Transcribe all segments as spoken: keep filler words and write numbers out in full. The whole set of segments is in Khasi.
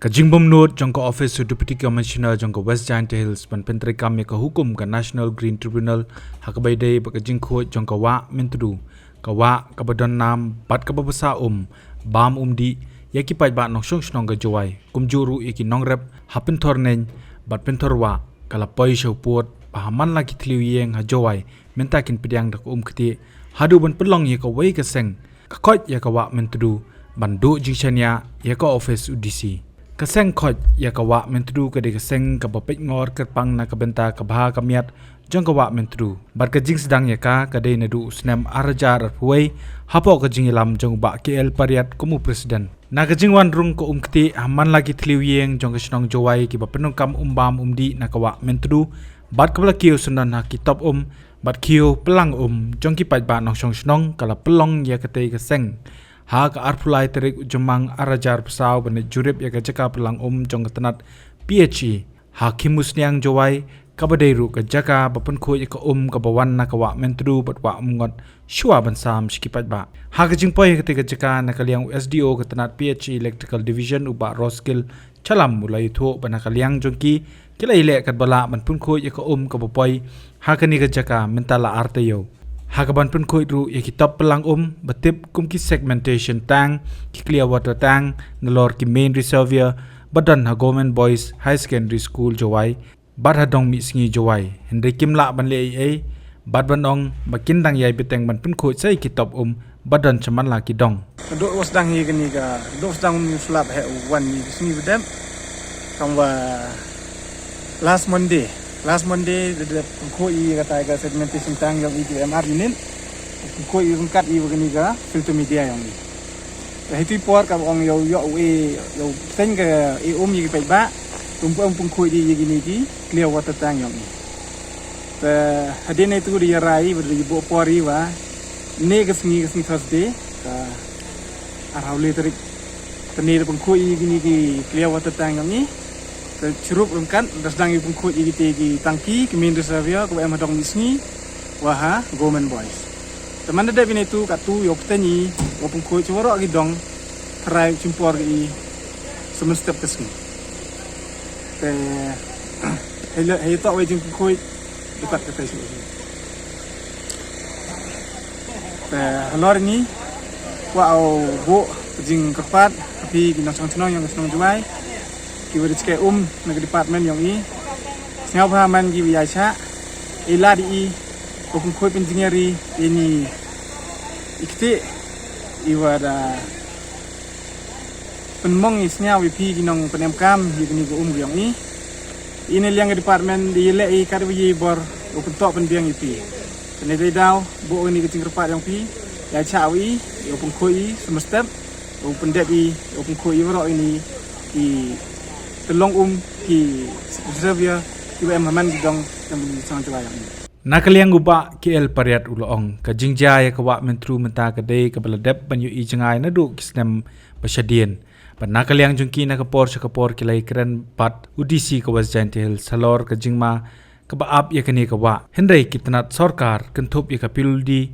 Ka jingbymnud jong ka office u Deputy Commissioner jong ka West Jaintia Hills ban pyntreikam ïa ka hukum ka National Green Tribunal ha kaba ïadei bad ka jingkhuid jong ka wah Myntdu, ka wah kaba don nam bad kaba basah um bam um dih ïa ki paidbah nongshong shnong ka Jowai, kumjuh ruh ïa ki nongrep ha pynthor neng bad pynthor wah, ka la poi sha u pud ba ha man la ki thliew ïing ha Jowai mynta kin pdiang da ka um ktieh haduh ban pynlong ïa kawei ka seng ka khoit ïa ka wah Myntdu ban duh jingshaniah ïa ka office u D C. Ka seng khoit ïa ka wah Myntdu ka dei ka seng kaba peit ngor kyrpang na ka bynta ka bha ka miat jong ka wah Myntdu. Bad ka jingsdang ïa ka ka dei naduh u snem ar hajar arphew wei hapoh ka jingïalam jong u Bah K L Pariat kum u president. Na ka jingwan rung ka um ktieh ha man la ki thliew ïing jong ka shnong Jowai kiba pyndonkam um bam um dih na ka wah Myntdu bad kaba la kiew syndon ha ki top um bad kiew plang um jong ki paidbah nongshong shnong, ka la pynlong ïa katei ka seng ha ka arphew lai tarik u Jymmang ar hajar arphew saw ban leit jurip ïa ka jaka pynlang um jong ka tnat P H E ha Khimusniang Jowai, kaba dei ruh ka jaka ba pynkhuid ïa ka um kaba wan na ka wah Myntdu bad wah Umngot shuwa ban sam sha ki paidbah. Ha ka jingpoi ha katei ka jaka na ka liang u S D O ka tnat P H E Electrical Division u Bah Roskil Chalam u la ïathuh ba na ka liang jong ki, ki la ïaleh katba lah ban pynkhuid ïa ka um kaba poi ha kane ka jaka mynta la ar taïew. Ha kaban pynkhuid ruh ïa ki top pynlang um ba tip kum ki segmentation tank, ki clear water tank nalor ki main reservoir ba don ha Government Boys Higher Secondary School Jowai bad ha Dong Mihsngi Jowai, hynrei kim lah ban leh ei ei bad ban ong ba kin dang ïai bteng ban pynkhuid sa ïa ki top um ba don sha man la ki dong. Ka dok wa sdang hi kane ka, ka dok sdang u slap heh u wan ni ka sngi ba dep. Kam wa last Monday, last Monday da dep pynkhuid ïa katai ka segmentation tank yong i ki M R unit. Pynkhuid ïa ryngkat ïa kane ka filter media yong i. Ka hiti por ka ong ïa u, ïa u e, ïa u pteng ka e um ïa ki paidbah. Tum pynkhoi di ïa kini ki clear water tank yong i. Te hadien itu da ïa rai bad da ïa buh por i wa ne ka sngi, ka sngi Thursday ka arphew lai tarik. Te ne da pynkhoi ïa kini ki clear water tank yong i. Te shurup ryngkat da sdang ïa pynkhoi ïa kite ki tangki, ki main reservoir kaba em ha Dong Mihsngi wa ha Government Boys. Te man da dep ïa itu katu ïa u pteng i wa pynkhoi sha waroh ki dong. Tharai u shim por ka i symstep ka sngi. Te hei le, hei toh wei jingpynkhoi dukat ka te sngi. Te halor ngi kwah u buh jingkyrpad ha phi ki nongshong shnong yong ka shnong Jowai, ki wa da shkai um na ka department yong i. Sngewbha man ki wa ïa shah i lad i wa pynkhoi pynjngiar i ini i kti i wa da pynmong i sngew i phi ki nongpynemkam i kini ka um yong i. I na liang ka department da ïaleh i kat wa ïa i bor u pyntoh pynbiang i phi. Kane dei daw buh kani ka jingkyrpad yong phi, ïa shah wa i, ïa u pynkhoi i symstep, u pyndep i, u pynkhoi i waroh ini i tyllong um, ki reservoir ki wa em ha man ki dong yong ki shnong Jowai yong i. Na ka liang u Bah K L Pariat u la ong ka jingjia ïa ka wah Myntdu mynta ka dei kaba la dep ban ïoh i jngai naduh ki snem ba shadien. Bad na ka liang jong ki na ka por sha ka por ki la ïakren bad u D C ka West Jaintia Hills halor ka jingma kaba ap ïa kane ka wah. Hynrei ki tnat sorkar kynthup ïa ka P W D,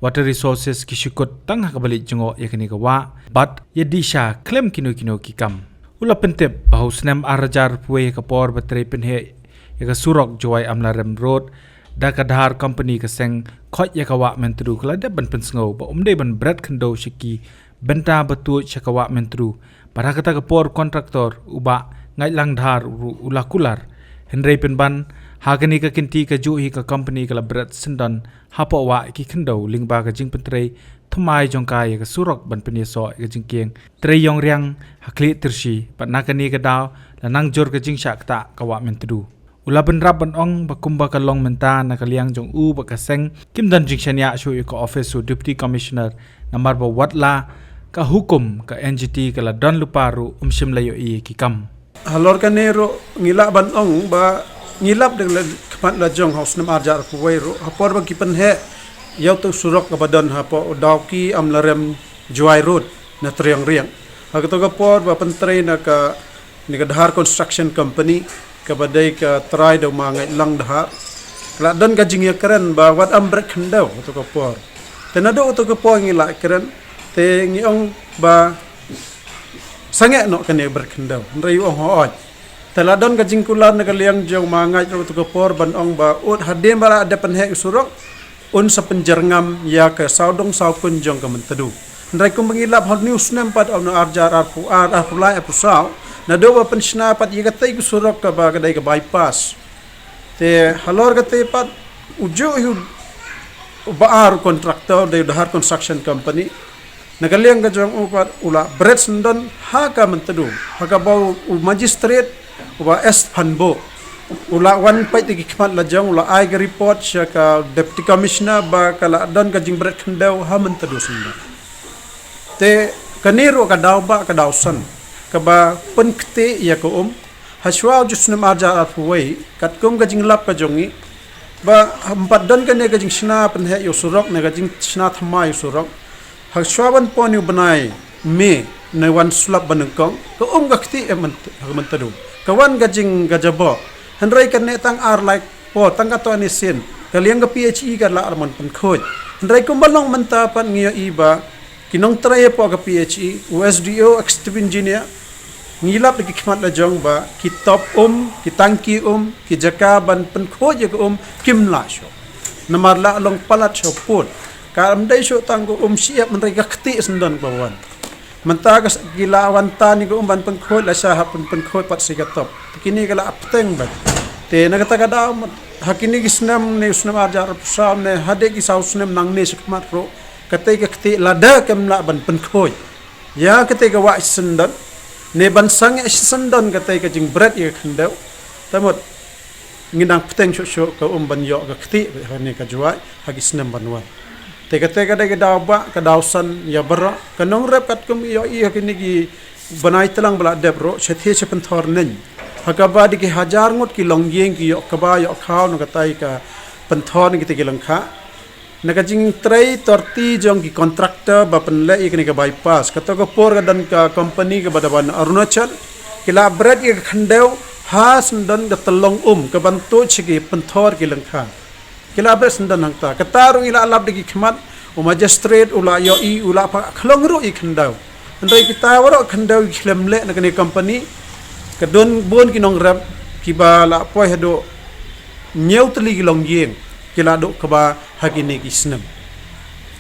Water Resources ki shu kut tang ha kaba leit jngoh ïa kane ka wah bad ïa dih sha khlem kino kino ki kam. U la pyntip ba ha u snem ar hajar arphew wei ha ka por ba trei pynheh ïa ka surok Jowai Amlarem Road da ka Dhar Company, ka seng khoit ïa ka wah Myntdu ka la dep ban pynsngew ba um dei ban bret khyndew sha ki bynta ba tuid sha ka wah Myntdu. Bad ha kata ka por kontraktor u Bah Ngaitlang Dhar u, u la kular. Hynrei pynban ha kane ka kynti kajuh hi ka company ka la bret syndon hapoh wah ki khyndew lyngba ka jingpyntrei thymmai jong ka ïa ka surok ban pynïasoh ïa ka jingkieng trei ïong riang ha Khlieh Tyrshi, bad na kane ka daw la nang jur ka jingshah ktah ka wah Myntdu. U la bynrap ban ong ba kumba ka long mynta na ka liang jong u bad ka seng kim don jingshaniah shuh ïa ka office u Deputy Commissioner, namar ba wat la ka hukum ka N G T ka la don lypa ruh um shym la ïoh i ki kam. Halor kane ruh ngi lah ban ong ba ngi lap da la khmat la jong ha u snem ar hajar arphew wei ruh ha por ba ki pynheh ïa utu u surok kaba don hapoh u Dawki Amlarem Jowai Road na Triangle Riang. Ha kato ka por ba pyntrei na ka, na ka Dhar Construction Company kaba dei ka trai da u Ma Ngaitlang Dhar. Ka la don ka jingïakren ba wat ym bret khyndew kato ka por. Te naduh kato ka por ngi la kren, te ngi ong ba sangeh noh kane bret khyndew. Hynrei u ong hooid. Te la don ka jingkular na ka liang jong ma Ngait ruh tu ka por ban ong ba ut hadien ba la dep pynheh u surok, un sa pynjyrngam ïa ka sawdong sawkun jong ka Myntdu. Hynrei kumba ngi lap ha une u snem pat, ha une u arhajar arphew ar, arphew lai, arphew saw, naduh ba pynshna pat ïa katei ka surok kaba ka dei ka bypass. Te halor katei pat u juh hi u ba ar u contractor, dei u Dahar Construction Company. Na ka liang ka jong u pat u la bret syndon ha ka Myntdu, ha kaba u, u magistrate, u Bah S Phanbuh, u la wan peit da ki khmat la jong, u la ai ka report sha ka Deputy Commissioner ba ka la don ka jingbret khyndew ha Myntdu syndon. Te kane ruh ka daw ba ka daw san kaba pynkti ïa ka um. Hashwa u juh snem arhajar arphew wei, katkum ka jinglap ka jong ngi, ba ym pat don kane ka jingshna pynheh ïa u surok ne ka jingshna thymmai ïa u surok. Hashwa ban poi une u bnai May ne wan slap ba nyngkong, ka um ka kti eh Myntdu. Ka wan ka jing ka jaboh. Hynrei kane tang ar lai por, tang katto ne sien, ka liang ka P H E ka la arman pynkhuid. Hynrei kumba long mynta pat ngi ïohi ba ki nongtrei hapoh ka P H E, u S D O, executive engineer, ngi lap da ki khmat la jong ba ki top um, ki tangki um, ki jaka ban pynkhuid ïa ka um kim lah shuh. Namar la long palat shuh pud. Kam dei shuh tang ka um shyiap, hynrei ka kti syndon ba wan. Mynta ka s-, ki la wan tan ïa ka um ban pynkhuid, la shah hap pyn-, pynkhuid pat shi ka top. Te kine ka la bteng bad. Te na kata ka daw, ha kine ki snem ne u snem arhajar arphew saw ne hadien ki saw snem nangne shakhmat ruh, katei ka kti lada kam lah ban pynkhuid ïa katei ka wah shisyndon ne ban sangeh shisyndon katei ka jingbret ïa ka khyndew, te mut ngi dang bteng shuh shuh ka um ban ïoh ka kti ha kane ka Jowai ha ki snem ban wan. Te katei ka dei ka daw ba ka daw san ïa baroh. Ka nongrep katkum ïohi ha kine ki bnai tlang ba la dep ruh, sha thie sha pynthor neng, ha kaba dei ki hajar ngut ki longïing ki ïoh kba ïoh khaw na katei ka pynthor ne kitei ki lyngkha. Na ka jingtrei torti jong ki contractor ba pynleh ïa kane ka bypass, kato ka por ka don ka company kaba da wan Arunachal, ki la bret ïa ka khyndew ha syndon ka tyllong um kaban tuid sha ki pynthor ki lyngkha. Ki la bret syndon hangta. Kata ruh ngi la lap da ki khmat, u magistrate u la ïohi, u la phah khlong ruh ïa ka khyndew. Hynrei kita baroh khyndew ki khlem leh na kane company, ka don bun ki nongrep kiba la poi haduh hynñiew tylli ki longïing ki la duh kba ha kine ki snem.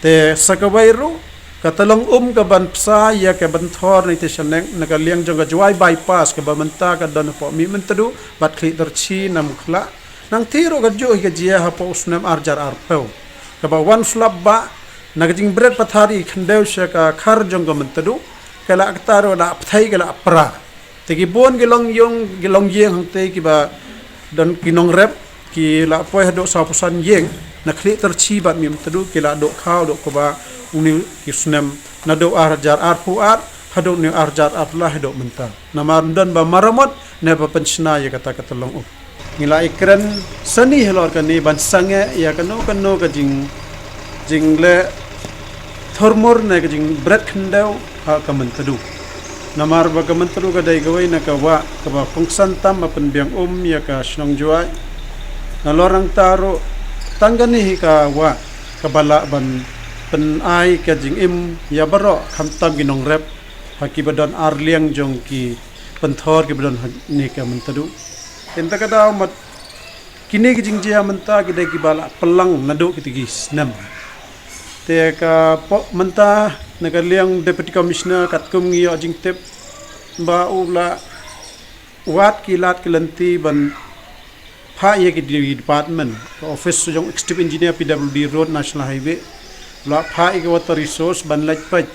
Te sa kawei ruh, ka tyllong um kaban pynshai ïa ka pynthor ne te shaneng na ka liang jong ka Jowai bypass kaba mynta ka don hapoh Mihmyntdu bad Khliehtarshi na Mukhla. Nangta ruh ka juh hi ka jia hapoh u snem arhajar arphew, kaba wan slap ba na ka jingbret pathar ïa ka khyndew sha ka khar jong ka Myntdu, ka la kata ruh la pthei ka la pra. Te ki bun ki longïing, ki longïing hangtei kiba don ki nongrep, ki la poi haduh sawphew san ïing na Khliehtarshi bad Mihmyntdu, ki la duh khaw duh kba une u snem, naduh arhajar arphew ar haduh une u arhajar arphew lai haduh mynta. Namar ym don ba maramot ne ba pynshna ïa kata ka tyllong um. Ngi la ïakren sani halor kane ban sangeh ïa kano kano ka jing, jingleh thurmur ne ka jingbret khyndew ha ka Myntdu. Namar ba ka Myntdu ka dei kawei na ka wah kaba kongsan tam ba pynbiang um ïa ka shnong Jowai. Nalor nangta ruh tang kane hi ka wah kaba lah ban pynai ka jingim ïa baroh, khamtam ki nongrep ha kiba don arliang jong ki pynthor kiba don ha kane ka Myntdu. Te mynta ka daw mat kine ki jingjia mynta ki dei kiba la pynlang naduh kitei ki snem. Te ka pok mynta na ka liang Deputy Commissioner katkum ngi ïoh jingtip ba u la wad ki lad ki lynti ban phah ïa ki department, ka office jong Executive Engineer P W D Road National Highway, la phah ïa ka Water Resource ban leit peit.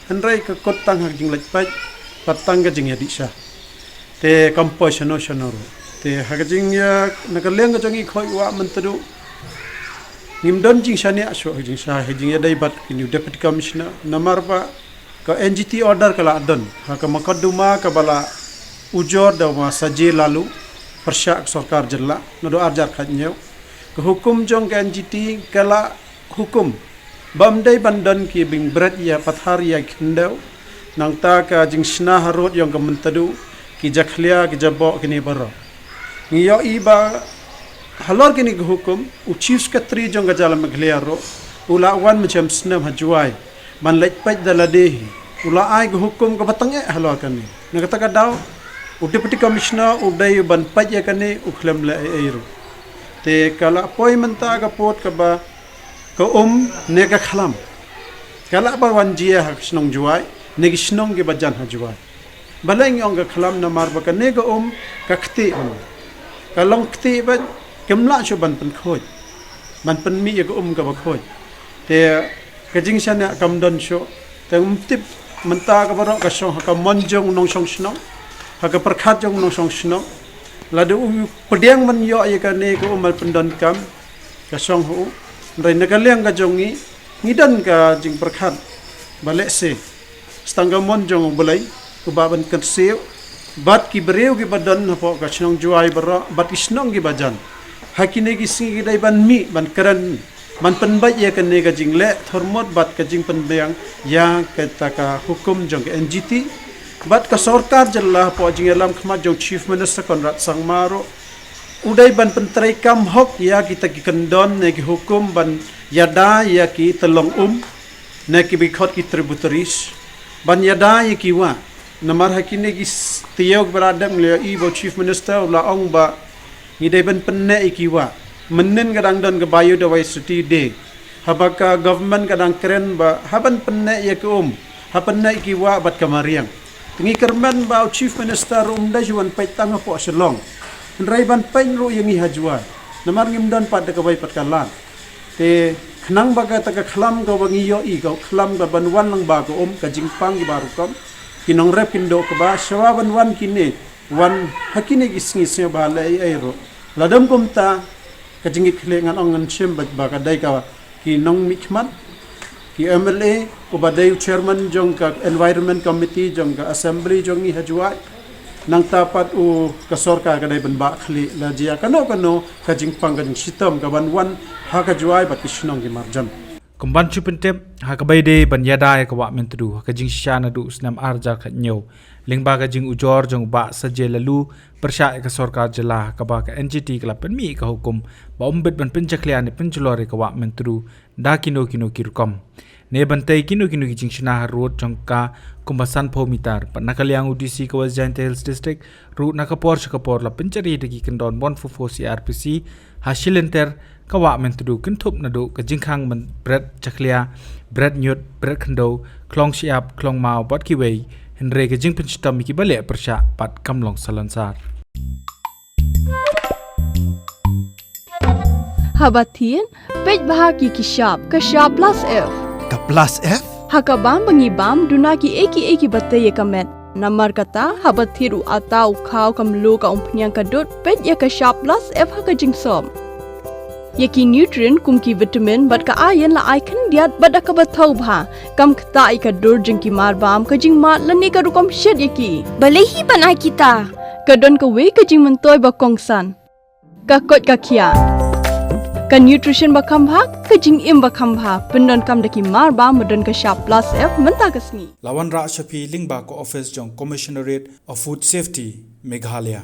Hynrei ka kut tang ha ka jingleit peit, pat tang ka jingïadih sha. Te kam poi shano shano ruh. Te ha ka jingïa, na ka liang ka jong ngi khoi wah Myntdu, ngim don jingshaniah shuh ha ka jingshai, ha ka jingïadei bad kine u Deputy Commissioner, namar ba ka N G T order ka la don ha ka mukotduma kaba la ujor da u ma Sajay Laloo pyrshah ka sorkar jylla naduh arhajar khathynñiew. Ka hukum jong ka N G T ka la hukum ba ym dei ban don ki jingbret ïa pathar ïa khyndew. Nangta ka jingshna harud jong ka Myntdu, ki jakhlia, ki jaboh, kine baroh. Ngi ïohi ba halor kine ki hukum, u Chief Secretary jong ka jylla Meghalaya ruh u la wan mynshem snem ha Jowai ban leit peit da lade hi. u la ai ka hukum kaba tang eh halor kane. Na kata ka daw, u Deputy Commissioner u dei ban peit ïa kane, u khlem leh ei ei ruh. Te ka la poi mynta ka pud kaba ka um ne ka khlam ka la ba wan jia ha ka shnong Jowai ne ki shnong kiba jan ha Jowai. Balei ngi ong ka khlam? Namar ba kane ka um ka kti ban, ka long kti ba kim lah shuh ban pynkhuid, ban pynmih ïa ka um kaba khuid. Te ka jingshaniah kam don shuh. Te ngam tip mynta ka baroh ka shong ha ka mon jong u nongshong shnong, ha ka pyrkhat jong u nongshong shnong. Lada u pdiang ban ïoh ïa kane ka um ban pyndonkam, ka shong ha u. Hynrei na ka liang ka jong ngi, ngi don ka jingpyrkhat ba lehse sa tang ka mon jong U Blei uba ban kynsiew bad ki briew kiba don hapoh ka shnong Jowai baroh bad ki shnong kiba jan ha kine ki sngi ki dei ban mih ban kren, ban pynbeit ïa kane ka jingleh thurmut bad ka jingpynbiang ïa kata ka hukum jong ka N G T. Bad ka sorkar jylla hapoh jingïalam khmat jong Chief Minister Conrad Sangma ruh u dei ban pyntreikam hok ïa kita ki kyndon ne ki hukum ban ïada ïa ki tyllong um ne kiba khot ki tributaries, ban ïada ïa ki wah. Namar ha kine ki s-, taïew kiba la dep ngi la ïohi ba u Chief Minister u la ong ba ngi dei ban pynneh ïa ki wah. Mynnin ka dang don ka Biodiversity Day, haba ka government ka dang kren ba hap ban pynneh ïa ka um, hap pynneh ïa ki wah bad ka mariang. Te ngi kyrmen ba u Chief Minister um dei shu ban peit tang hapoh Shillong, hynrei ban peit ruh ïa ngi ha Jowai. Namar ngim don pat da kawei pat ka lad. Te khnang ba kata ka khlam kaba ngi ïohi, ka khlam ka ban wan lang ba ka um, ka jingpang kiba rukom, ki nongrep kin duh kaba, shwa ban wan kine, wan ha kine ki sngi sngewbha leh ei ei ruh. Lada ym kumta, ka jingkitkhlieh ngan ong ngan shim ba, ba ka dei ka ki nongmihkhmat, ki M L A, uba dei u chairman jong ka Environment Committee jong ka Assembly jong ngi ha Jowai. Nangta pat u ka sorkar ka dei ban bah khlieh la jia kano kano ka jingpang ka jingshitom ka ban wan ha ka Jowai bad ki shnong ki marjan. Kumban shu pyntip, ha kaba ïadei ban ïada ïa ka wah Myntdu ha ka jingshisha naduh u snem ar hajar khathynñiew, lyngba ka jingujor jong u Bah Sajay Laloo pyrshah ïa ka sorkar jylla ha kaba ka N G T ka la pynmih ïa ka hukum ba ym bit ban pynjakhlia ne pynjulor ïa ka wah Myntdu da kino kino ki rukom. Ne ban tei kino kino ki jingshna ha rud jong ka kumba sanphew mitar. Bad na ka liang u D C ka West Jaintia Hills District ruh na ka por sha ka por la pynjari da ki kyndon one four four C R P C ha shi lynter ka wah Myntdu kynthup naduh ka jingkhang ban bret jakhlia, bret ñiut, bret khyndew, khlong shyiap, khlong maw bad kiwei, hynrei ka jingpynshitom ïa kiba leh pyrshah pat kam long salonsar. Haba thied, peit bha ki ki shap, ka shap plus F. Ka plus F? Ha ka bam ba ngi bam, duna kiei kiei kiba tei ïa ka met. Namar kata, haba thied u atta, u khaw, ka mluh, ka umphniang, ka dud, peit ïa ka shap plus F ha ka jingsop. Ïa ki nutrient kum ki vitamin bad ka iron la ai khyndiat bad da kaba thaw bha. Kam ktah ïa ka dur jong ki mar bam, ka jingmad lane ka rukom shet ïa ki. Balei hi ban ai kita? Ka don kawei ka jingmyntoi ba kongsan. Ka koit ka khiah. Ka nutrition ba kham bha, ka jingim ba kham bha. Pyndonkam da ki mar bam ba don ka shap plus F mynta ka sngi. La wanrah sha phi lyngba ka office jong Commissionerate of Food Safety, Meghalaya.